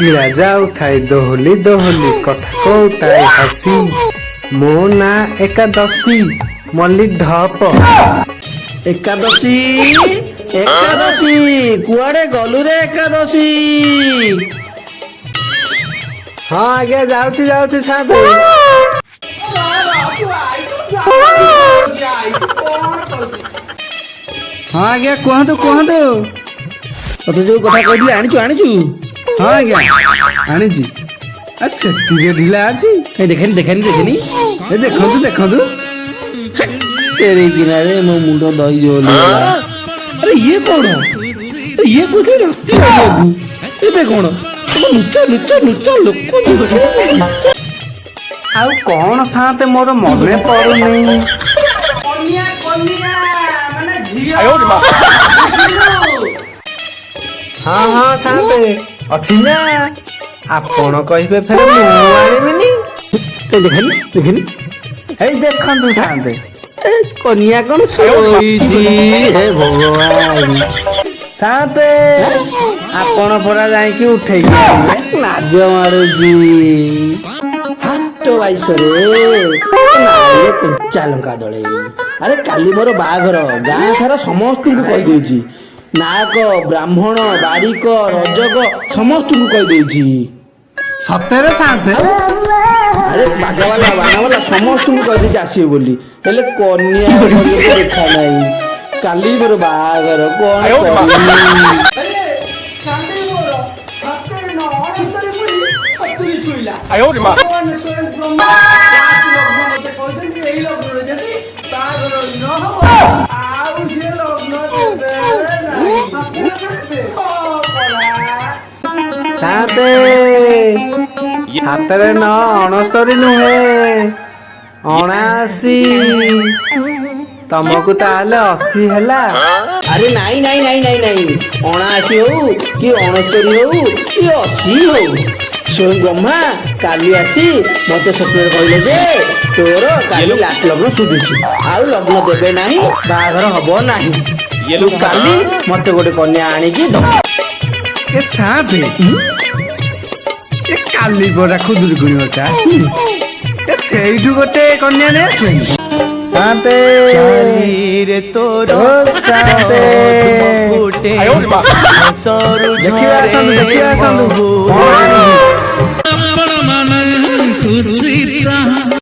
କୋକିଳା ଯାଉଥାଏ ଦୋହଲି ଦୋହଲି, କଥା କହୁଥାଏ ହସି, ମୋ ନାଁ ଏକାଦଶୀ, ମଲି ଢପ। ଏକାଦଶୀ, ଏକାଦଶୀ, କୁଆଡେ ଗଲୁ ରେ ଏକାଦଶୀ? ହଁ ଆଜ୍ଞା, ଯାଉଛି ଯାଉଛି ସାନ୍ତେ। ହଁ ଆଜ୍ଞା, କୁହନ୍ତୁ କୁହନ୍ତୁ। ତତେ ଯୋଉ କଥା କହିଥିଲି, ଆଣିଛୁ ଆଣିଛୁ? ହଁ ଆଜ୍ଞା, ଆଣିଛି। ଆ ସେତିକି ଢିଲା ଅଛି। କାଇଁ, ଦେଖେନି ଦେଖେନି ଦେଖେନି। ଏ ଦେଖନ୍ତୁ ଦେଖନ୍ତୁ। ତେରେ କିନାରେ ମୋ ମୁଣ୍ଡ ଦହି ଜୋଲ। ଆରେ ଇଏ କଣ? ଇଏ କହୁଥିଲେ ରାତି ରହିବାକୁ, ଏବେ କଣ ଲୁଚ ଲୁଚ ଲୁଚ ଲୋକ? ଆଉ କଣ ସାନ୍ତେ, ମୋର ମନେ ପଡୁନି। ହଁ ହଁ ସାନ୍ତେ, ଅଛି ନା। ଆପଣ କହିବେ ଫେରେ ମୁଁ ଆଣିବିନି? ଦେଖେନି ଦେଖେନି। ଏଇ ଦେଖନ୍ତୁ ସାନ୍ତେ। ଏ କନ୍ୟା କଣ ଶୋଇଛି? ହେ ଭଗବାନ! ସାନ୍ତେ, ଆପଣ ପରା ଯାଇକି ଉଠେଇକି ଆଣିବେ। ଲାଜ ମାରୁଛି। ହାତ ବାଇଶରେ ନାଇରେ କଞ୍ଚା ଲଙ୍କା ଦଳେଇ। ଆରେ କାଲି ମୋର ବାହାଘର, ଗାଁ ସାରା ସମସ୍ତଙ୍କୁ କହିଦେଇଛି। ନାୟକ, ବ୍ରାହ୍ମଣ, ବାରିକ, ରଜକ ସମସ୍ତଙ୍କୁ କହିଦେଇଛି। ସତରେ ସାନ୍ତେ? ଆରେ ବାଜାବାଲା, ବାନାବାଲା ସମସ୍ତଙ୍କୁ କହିଦେଇଛି ଆସିବେ ବୋଲି, ହେଲେ କନ୍ୟା ଏପର୍ଯ୍ୟନ୍ତ ଦେଖା ନାହିଁ। କାଲି ମୋର ବାହାଘର, କଣ କରିବି? ସାତେ ସାତରେ ନଅ 69 ନୁହେଁ, 79। ତମକୁ ତାହେଲେ 80 ହେଲା। ଆରେ ନାଇଁ ନାଇଁ ନାଇଁ ନାଇଁ ନାଇଁ, 79 ହଉ କି 69 ହଉ କି 80 ହଉ, ସ୍ୱୟଂ ବ୍ରହ୍ମା କାଲି ଆସି ମତେ ସ୍ୱପ୍ନରେ କହିଲେ ଯେ ତୋର କାଲି ଲାଷ୍ଟ ଲଗ୍ନ ସୁଝୁଛି, ଆଉ ଲଗ୍ନ ଦେବେ ନାହିଁ, ବାହାଘର ହବ ନାହିଁ। ତୁ କାଲି ମତେ ଗୋଟେ କନ୍ୟା ଆଣିକି ଦବୁ। ଏ ସାତେ, ଏ କାଲି ପରା ଖୁଦୁରୁକୁଣୀ ଓଷା, ଏ ସେଇଠୁ ଗୋଟେ କନ୍ୟା ନେଇ ଆସିବେନି ସାନ୍ତେ? ତୋର ଓ ସାନ୍ତେ, ଦେଖିବା ଆସନ୍ତୁ, ଦେଖିବା ଆସନ୍ତୁ କଣ ଆଣିଛି।